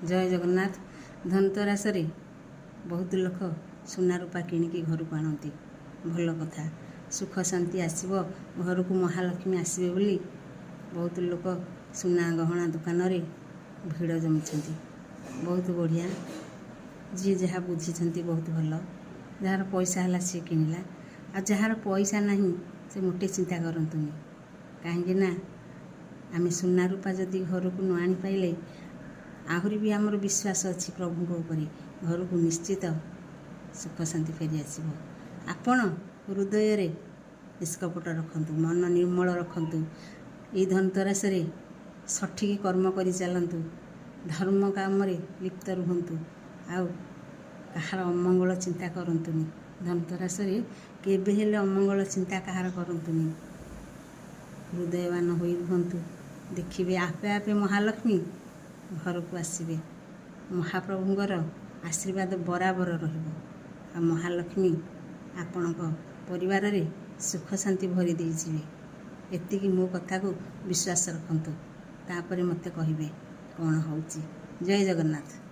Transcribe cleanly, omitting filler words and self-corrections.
ଜୟ ଜଗନ୍ନାଥ। ଧନତେରସରେ ବହୁତ ଲୋକ ସୁନା ରୂପା କିଣିକି ଘରକୁ ଆଣନ୍ତି। ଭଲ କଥା, ସୁଖ ଶାନ୍ତି ଆସିବ ଘରକୁ, ମହାଲକ୍ଷ୍ମୀ ଆସିବେ ବୋଲି ବହୁତ ଲୋକ ସୁନା ଗହଣା ଦୋକାନରେ ଭିଡ଼ ଜମିଛନ୍ତି। ବହୁତ ବଢ଼ିଆ। ଯିଏ ଯାହା ବୁଝିଛନ୍ତି, ବହୁତ ଭଲ। ଯାହାର ପଇସା ହେଲା, ସିଏ କିଣିଲା। ଆଉ ଯାହାର ପଇସା ନାହିଁ, ସେ ମୋଟେ ଚିନ୍ତା କରନ୍ତୁନି। କାହିଁକି ନା ଆମେ ସୁନା ରୂପା ଯଦି ଘରକୁ ନ ଆଣିପାରିଲେ, ଆହୁରି ବି ଆମର ବିଶ୍ୱାସ ଅଛି ପ୍ରଭୁଙ୍କ ଉପରେ, ଘରକୁ ନିଶ୍ଚିତ ସୁଖ ଶାନ୍ତି ଫେରି ଆସିବ। ଆପଣ ହୃଦୟରେ ନିଷ୍କପଟ ରଖନ୍ତୁ, ମନ ନିର୍ମଳ ରଖନ୍ତୁ। ଏଇ ଧନତେରସରେ ସଠିକ୍ କର୍ମ କରି ଚାଲନ୍ତୁ, ଧର୍ମ କାମରେ ଲିପ୍ତ ରୁହନ୍ତୁ ଆଉ କାହାର ଅମଙ୍ଗଳ ଚିନ୍ତା କରନ୍ତୁନି। ଧନତେରସରେ କେବେ ହେଲେ ଅମଙ୍ଗଳ ଚିନ୍ତା କାହାର କରନ୍ତୁନି। ହୃଦୟବାନ ହୋଇ ରୁହନ୍ତୁ, ଦେଖିବେ ଆପେ ଆପେ ମହାଲକ୍ଷ୍ମୀ ଘରକୁ ଆସିବେ। ମହାପ୍ରଭୁଙ୍କର ଆଶୀର୍ବାଦ ବରାବର ରହିବ ଆଉ ମହାଲକ୍ଷ୍ମୀ ଆପଣଙ୍କ ପରିବାରରେ ସୁଖ ଶାନ୍ତି ଭରି ଦେଇଯିବେ। ଏତିକି ମୋ କଥାକୁ ବିଶ୍ୱାସ ରଖନ୍ତୁ, ତାପରେ ମୋତେ କହିବେ କ'ଣ ହେଉଛି। ଜୟ ଜଗନ୍ନାଥ।